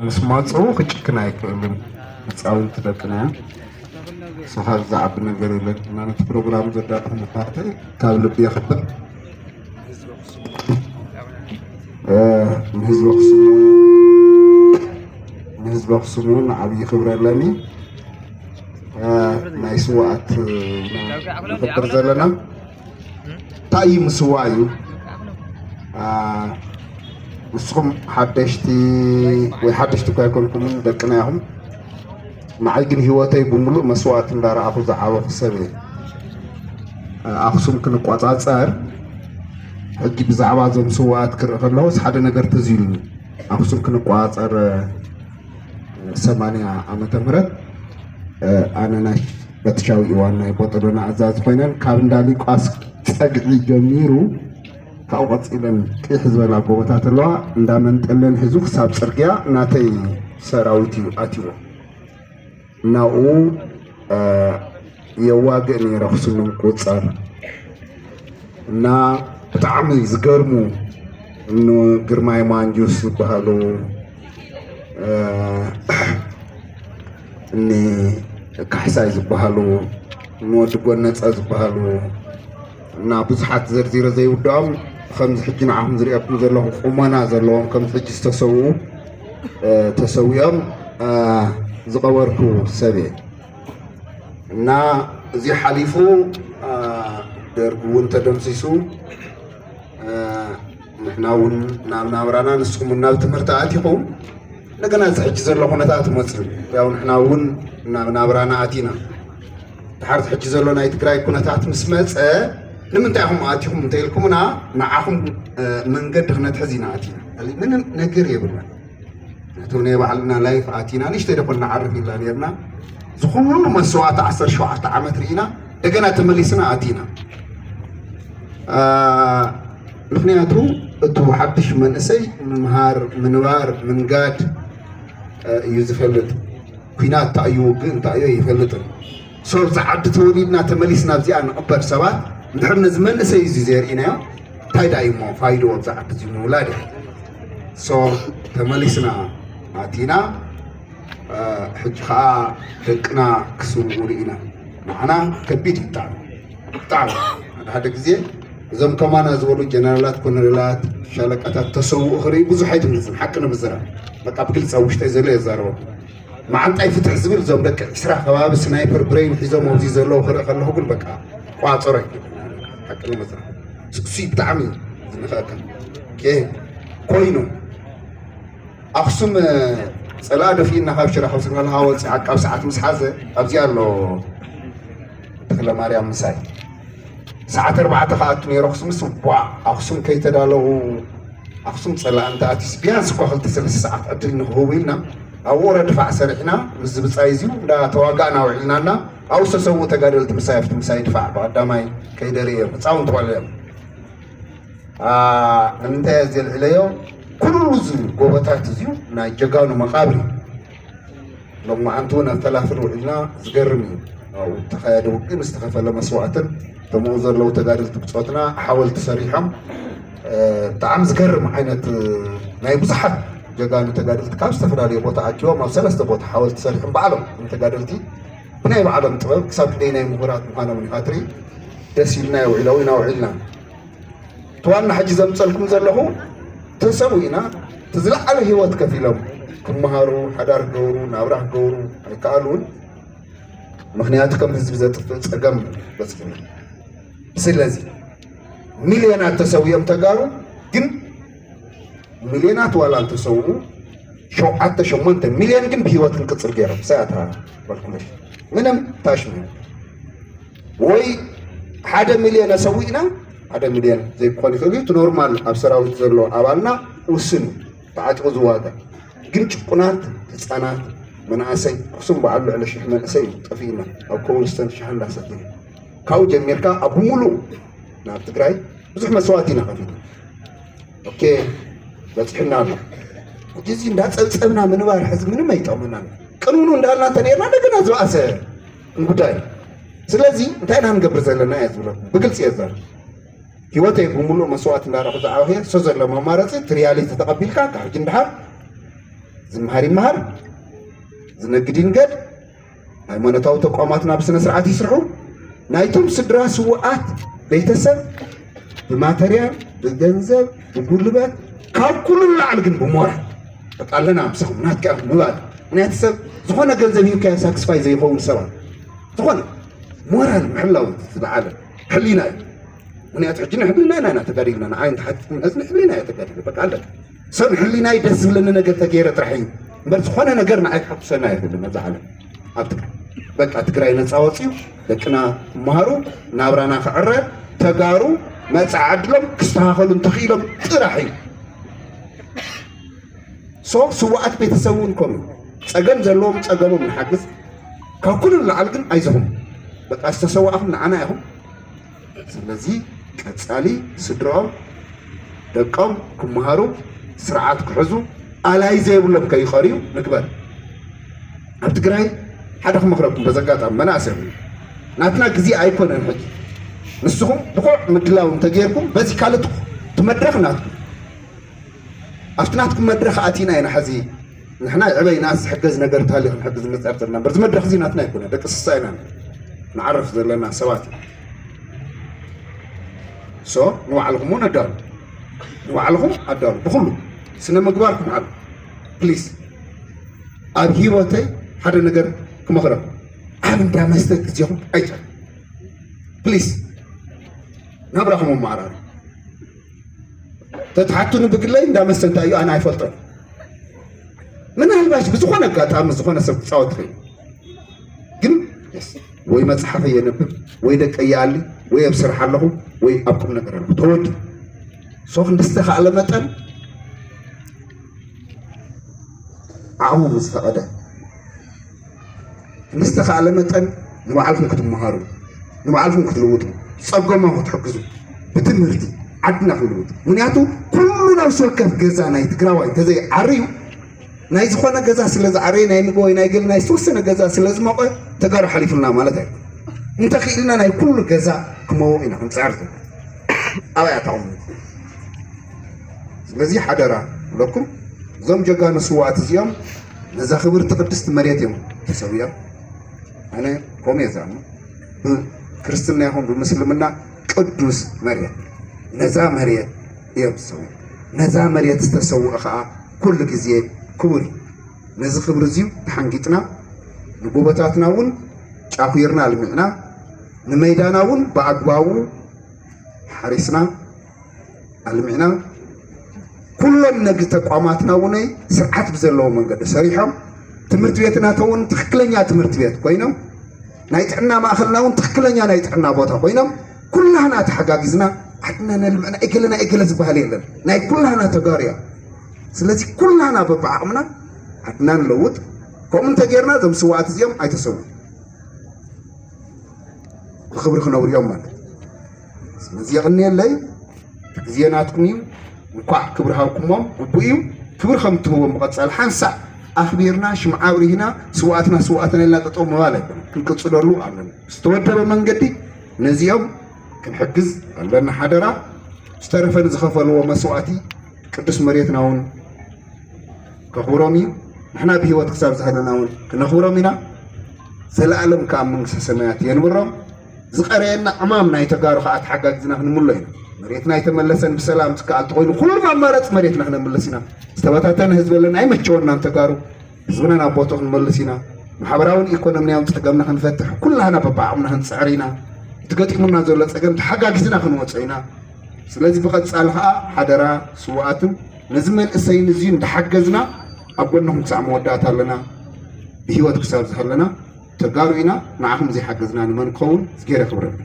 ምስ ማፅኡ ክጭክን ኣይክእልን። ህፃውንቲ ደቅና እዮም። ስኻ ዝዓቢ ነገር የለን እና ነቲ ፕሮግራም ዘዳለኹም ፓርተይ ካብ ልቢ የኽብር። ንህዝቢ ኣክሱም ንህዝቢ ኣክሱም እውን ዓብዪ ክብሪ ኣለኒ። ናይ ስዋኣት ኢና ንኽብር ዘለና። እንታይ እዩ ምስዋእ እዩ? ንስኹም ሓደሽቲ ወይ ሓደሽቲ እኳ ኣይኮንኩምን፣ ደቅና ኢኹም። ንዓይ ግን ህይወተይ ብምሉእ መስዋእቲ እንዳረኣኹ ዝዓበኹ ሰብ እየ። ኣኽሱም ክንቋፃፀር ሕጂ ብዛዕባ እዞም ስዋኣት ክርኢ ከለኹስ ሓደ ነገር ትዝ ኢሉኒ። ኣኽሱም ክንቋፃፀር ሰማንያ ዓመተ ምህረት ኣነ ናይ በትሻዊ እዋን ናይ ቦጠሎና ኣዛዚ ኮይነን ካብ እንዳ ሊቋስ ፀግዒ ጀሚሩ ካብኡ ቀፂለን ቅይሕ ዝበላ ጎቦታት ኣለዋ። እንዳ መንጠለን ሒዙ ክሳብ ፅርግያ ናተይ ሰራዊት እዩ ኣትዎ። እናብኡ የዋግእ ነይረ ክስኑ ምቁፅፃር እና ብጣዕሚ ዝገርሙ እኒ ግርማይ ማንጁስ ዝበሃሉ እኒ ካሕሳይ ዝበሃሉ እኒ ወዲ ጎነፀ ዝበሃሉ እና ብዙሓት ዘርዚረ ዘይውድኦም ከምዚ ሕጂ ንዓኹም ዝሪአኩም ዘለኹ ቁመና ዘለዎም ከምዚ ሕጂ ዝተሰውኡ ተሰዊኦም ዝቐበርኩ ሰብ እየ እና እዚ ሓሊፉ ደርጊ እውን ተደምሲሱ ንሕና እውን ናብ ናብራና ንስኹም ናብ ትምህርቲ ኣቲኹም እንደገና እዚ ሕጂ ዘሎ ኩነታት መፅእ ያው ንሕና እውን ናብ ናብራና ኣቲና ድሓር ሕጂ ዘሎ ናይ ትግራይ ኩነታት ምስ መፀ ንምንታይ ኢኹም ኣቲኹም እንተኢልኩምና ንዓኹም መንገዲ ክነትሕዝ ኢና ኣቲና ምንም ነገር የብልና ነቶም ናይ ባዕልና ላይፍ ኣቲና ንሽተይ ደኮን ንዓርፍ ኢልና ነርና ዝኩሉ መስዋዕቲ ዓሰርተ ሸውዓተ ዓመት ርኢና እንደገና ተመሊስና ኣቲና ምክንያቱ እቲ ሓድሽ መንእሰይ ምምሃር ምንባር ምንጋድ እዩ ዝፈልጥ ኩናት እንታይ እዩ ውግእ እንታይ እዩ ይፈልጥን ሶ ኣብዚ ዓዲ ተወሊድና ተመሊስና ኣብዚኣ ንቕበር ሰባት እንድሕር ነዚ መንእሰይ እዚ ዘርኢናዮ እንታይ ዳ እዩሞ ፋይድዎ ኣብዚ ዓዲ እዚ ምውላድ ሶ ተመሊስና ኣቲና ሕጂ ከዓ ደቅና ክስውኡ ርኢና ንዓና ከቢድ እዩ ብጣዕሚ ብጣዕሚ ሓደ ሓደ ግዜ እዞም ከማና ዝበሉ ጀነራላት ኮነረላት ሻለቃታት ተሰውኡ ክርኢ ብዙሕ ኣይድንግፅን ሓቂ ንምዝራብ በቃ ብግልፂ ኣብ ውሽጠይ ዘሎ የዛረበኩም መዓንጣይ ፍትሕ ዝብል እዞም ደቂ ዕስራ ከባቢ ስናይፐር ብሬን ሒዞም ኣብዚ ዘለዉ ክርኢ ከለኹ ግን በቃ ቋፀሮ ኣይክእል ሓቂ ንምዝራብ ስክሲ ብጣዕሚ ዝንኸእካ ኮይኑ ኣክሱም ፀላእ ደፊእና ካብ ሽራ ከብስናልካ ወፂ ዓቃብ ሰዓት ምስ ሓዘ ኣብዚ ኣሎ ተክለ ማርያም ምሳይ ሰዓት ኣርባዕተ ከኣቱ ነይሩ ኣክሱምስ ቧ ኣክሱም ከይተዳለዉ ኣክሱም ፀላእ እንተ ኣቲስ ቢያንስ እኳ ክልተ ሰለስተ ሰዓት ዕድል ንክህቡ ኢልና ኣብ ወረ ድፋዕ ሰሪሕና ምስ ዝብፃይ እዚዩ እንዳ ተዋጋእና ውዒልና እና ኣብኡ ዝተሰውኡ ተጋደልቲ ምሳይ ኣብቲ ምሳይ ድፋዕ ብቐዳማይ ከይደርእዮም ህፃውንቲ ቆልዑ እዮም ንምንታይ እየ ዘልዕለዮ ኩሉ እዚ ጎቦታት እዚዩ ናይ ጀጋኑ መቃብር እዩ ሎማዓንቲ እውን ኣብ ፈላፍል ውዒልና ዝገርም እዩ ኣብኡ ተኻየደ ውግእ ዝተኸፈለ መስዋእትን ከምኡ ዘለዉ ተጋደልቲ ብፆትና ሓወልቲ ሰሪሖም ብጣዕሚ ዝገርም ዓይነት ናይ ብዙሓት ጀጋኑ ተጋደልቲ ካብ ዝተፈላለዩ ቦታ ኣኪቦም ኣብ ሰለስተ ቦታ ሓወልቲ ሰሪሖም ባዕሎም ንተጋደልቲ ብናይ ባዕሎም ጥበብ ክሳብ ክንደይ ናይ ምሁራት ምዃኖም ኢኻ ትርኢ ደስ ኢልና የውዒለው ኢና ውዒልና እቲ ዋና ሕጂ ዘምፀልኩም ዘለኹ ተሰዊእና እቲ ዝለዓለ ህይወት ከፊሎም ክመሃሩ ሓዳር ክገብሩ ናብራ ክገብሩ ኣይከኣሉን ምኽንያቱ ከም ህዝቢ ዘጥፍእ ፀገም በፅሕና ስለዚ ሚልዮናት ተሰዊኦም ተጋሩ ግን ሚልዮናት ዋላ እንተሰውኡ ሸውዓተ ሸሞንተ ሚልዮን ግን ብህይወት ክንቅፅል ገይሮም ሳያታ ባልኩለሽ ምንም ታሽሙ ወይ ሓደ ሚልዮን ኣሰዊእና ሓደ ሚልዮን ዘይኮን ይኽእል እዩ እቲ ኖርማል ኣብ ሰራዊት ዘሎ ኣባልና ውስን እዩ ተዓጢቑ ዝዋጋ ግን ጭቁናት ህፃናት መናእሰይ ኣክሱም በዓል ልዕሊ ሽሕ መንእሰይ እዩ ጠፊእና ኣብ ኮብልስተን ሻሂ እንዳሰተየ ካብኡ ጀሚርካ ኣብ ብምሉእ ናብ ትግራይ ብዙሕ መስዋእቲ ኢና ከፊልና ኦኬ በፂሕና ኣሎ ሕጂ እዚ እንዳፀብፀብና ምንባር ሕዚ ምንም ኣይጠቕመናን ቅንውኑ እንዳልና እንተነርና እንደገና ዝበኣሰ ጉዳይ ስለዚ እንታይ ኢና ንገብር ዘለና እየ ዝብለኩም ብግልፂ እየ ዘር ህይወተይ ብምሉእ መስዋእቲ እንዳረኹ ዝዓበየ እሶ ዘሎ መማረፂ እቲ ሪያሊቲ ተቐቢልካ ካብ ሕጂ እንዳሓር ዝምሃር ይምሃር፣ ዝነግድ ይንገድ፣ ሃይማኖታዊ ተቋማትና ብስነ ስርዓት ይስርሑ። ናይቶም ስድራ ስውኣት ቤተሰብ ብማተርያል፣ ብገንዘብ፣ ብጉልበት፣ ካብ ኩሉ ንላዕሊ ግን ብሞራል፣ በቃ ኣለና ምሳኹም፣ ናትካ ኢኹም ምባል። ምክንያቱ ሰብ ዝኾነ ገንዘብ ሂብካዮ ሳክስፋይ ዘይኸውን ሰባት፣ ዝኾነ ሞራል ምሕላው ዝለዓለ ሕሊና እዩ። ምክንያቱ ሕጂ ንሕሊና ኢና ኢና ተጋዲልና፣ ንዓይ እንተሓትኩም ሕዚ ንሕሊና እየ ተጋዲለ፣ በቃ ኣለና። ሰብ ንሕሊናይ ደስ ዝብለኒ ነገር ተገይረ ጥራሕ እዩ እምበር፣ ዝኾነ ነገር ንዓይ ክሕጉሰና ኣይኽእልን ኣብዛ ዓለም። ኣብ ትግራይ በቃ ትግራይ ነፃ ወፅዩ፣ ደቅና ክመሃሩ፣ ናብራና ክዕረ፣ ተጋሩ መፃ ዓድሎም ክስተኻኸሉ እንተኽኢሎም ጥራሕ እዩ። ሶ ስዋኣት ቤተሰብ እውን ከምኡ፣ ፀገም ዘለዎም ፀገሞም ንሓግዝ፣ ካብ ኩሉ ንላዕሊ ግን ኣይዞኹም፣ በቃ ዝተሰዋእኹም ንዓና ኢኹም። ስለዚ ቀፃሊ ስድራኦም ደቆም ክመሃሩ፣ ስርዓት ክሕዙ፣ ኣላይ ዘይብሎም ከይቐርዩ ንግበር። ኣብ ትግራይ ሓደ ክመኽረኩም በዚ ኣጋጣሚ፣ መናእሰይ ናትና ግዜ ኣይኮነን ሕጂ። ንስኹም ብቑዕ ምድላው እንተጌርኩም በዚ ካልእ ትመድረኽ ናትኩም ኣብቲ ናትኩም መድረኽ ኣቲና ኢና። ሕዚ ንሕና ይዕበይና ዝሕገዝ ነገር እንተሃልዩ ክንሕግዝ ንፅዕር ዘለና እምበር፣ እዚ መድረኽ እዚ ናትና ኣይኮነ፣ ደቂ ስሳ ኢና፣ ንዓርፍ ዘለና ሰባት ኢና። ሶ ንባዕልኹም እውን ኣዳሉ፣ ንባዕልኹም ኣዳሉ፣ ብኩሉ ስነ ምግባርኩም ዓሉ። ፕሊስ፣ ኣብ ሂወተይ ሓደ ነገር ክመኽረኩም፣ ኣብ እንዳ መስተ ግዜኹም ኣይጨ ፕሊስ፣ ናብራኹም ኣመዓራሪ። ተትሓቱኒ ብግለይ እንዳ መስተ እንታይ እዩ ኣነ ኣይፈልጦን። ምናልባሽ ብዝኾነ ኣጋጣሚ ዝኾነ ሰብ ክፃወት ይኽእል፣ ግን ወይ መፅሓፈይ የንብብ፣ ወይ ደቀይ ይኣሊ፣ ወይ ኣብ ስራሕ ኣለኹ፣ ወይ ኣብ ቁም ነገር ኣለኹ። ተወዲ ሶፍ እንድዝተኻእለ መጠን ዓቕሙ ምስ ፈቐደ፣ ምስተኻእለ መጠን ንባዕልኩም ክትመሃሩ፣ ንባዕልኩም ክትልውጡ፣ ጸገሞም ክትሕግዙ፣ ብትምህርቲ ዓድና ክንልውጥ። ምክንያቱ ኩሉ ነብሲ ወከፍ ገዛ ናይ ትግራዋይ እንተዘይዓርዩ፣ ናይ ዝኾነ ገዛ ስለ ዝዓረየ፣ ናይ ምግቢ ወይ ናይ ገለ ናይ ዝተወሰነ ገዛ ስለ ዝሞቐ ተጋሩ ሓሊፉልና ማለት ኣይኮነን። እንተኽኢልና ናይ ኩሉ ገዛ ክመውቕ ኢና ክንጽዕር ዘለና። ኣበይ ኣታኹም? ስለዚ ሓደራ ብለኩም፣ እዞም ጀጋኑ ስውኣት እዚኦም ነዛ ክብርቲ ቅድስቲ መሬት እዮም ተሰዊኦም። ኣነ ከምኡ እየ ዝኣምን። ብክርስትና ይኹን ብምስልምና ቅዱስ መሬት፣ ነዛ መሬት እዮም ዝሰውኡ። ነዛ መሬት ዝተሰውአ ኸዓ ኩሉ ግዜ ክቡር እዩ። ነዚ ክብሪ እዚዩ ተሓንጊጥና ንጎቦታትና እውን ጫኹርና ኣልሚዕና፣ ንመይዳና እውን ብኣግባቡ ሓሪስና ኣልሚዕና፣ ኩሎም ነግ ተቋማትና እውነይ ስርዓት ብዘለዎ መንገዲ ሰሪሖም፣ ትምህርቲ ቤትናተ እውን ትኽክለኛ ትምህርቲ ቤት ኮይኖም፣ ናይ ጥዕና ማእኸልና እውን ትኽክለኛ ናይ ጥዕና ቦታ ኮይኖም፣ ኩላህና ተሓጋጊዝና ዓድና ነልምዕና፣ እገለና እገለ ዝበሃል የለን። ናይ ኩላህና ተጋሩ እያ። ስለዚ ኩላህና በብዓቕምና ዓድና ንለውጥ። ከምኡ እንተጌርና እዞም ስውኣት እዚኦም ኣይተሰውኡን። ብኽብሪ ክነብሩ እዮም ማለት እዩ። ስለዚ የቕንየለይ፣ እቲ ግዜ ናትኩም እዩ። እንኳዕ ክብሪ ሃብኩሞም፣ ግቡእ እዩ። ክብሪ ከም እትህቦም ብቐጻሊ ሓንሳእ ኣኽቢርና፣ ሽምዓ ኣብሪህና፣ ስውኣትና ስውኣትና ኢልና ጠጠው ምባል ኣይኮነን። ክንቅጽለሉ ኣለና። ዝተወደበ መንገዲ ነዚኦም ክንሕግዝ ኣለና ሓደራ። ዝተረፈ ንዝኸፈልዎ መስዋእቲ ቅዱስ መሬትና እውን ከኽብሮም እዩ። ንሕና ብህይወት ክሳብ ዝሃለና እውን ክነኽብሮም ኢና። ዘለኣለም ከኣ ኣብ መንግስተ ሰማያት የንብሮም። ዝቐረየና ዕማም ናይ ተጋሩ ከኣ ተሓጋጊዝና ክንምሎ ኢና። መሬትና ኣይተመለሰን፣ ብሰላም ዝከኣል ተኾይኑ ኩሉም ኣማራፂ መሬትና ክነምልስ ኢና። ዝተበታተነ ህዝቢ ኣለና፣ ኣይመቸወናን ተጋሩ። ህዝብና ናብ ቦትኡ ክንመልስ ኢና። ማሕበራውን ኢኮኖሚያውን ጸገምና ክንፈትሕ ኩላህና በብዓቕምና ክንጽዕር ኢና። እቲ ገጢሙና ዘሎ ጸገም ተሓጋጊዝና ክንወጾ ኢና። ስለዚ ብቐጻሊ ኸኣ ሓደራ ስውኣትን ነዚ መንእሰይን እዚዩ እንዳሓገዝና ኣብ ጎንኹም ክሳዕ መወዳእታ ኣለና። ብህይወት ክሳብ ዝሃለና ተጋሩ ኢና። ንዓኹም ዘይሓገዝና ንመን ክኸውን? ዝገይረ ክብረና።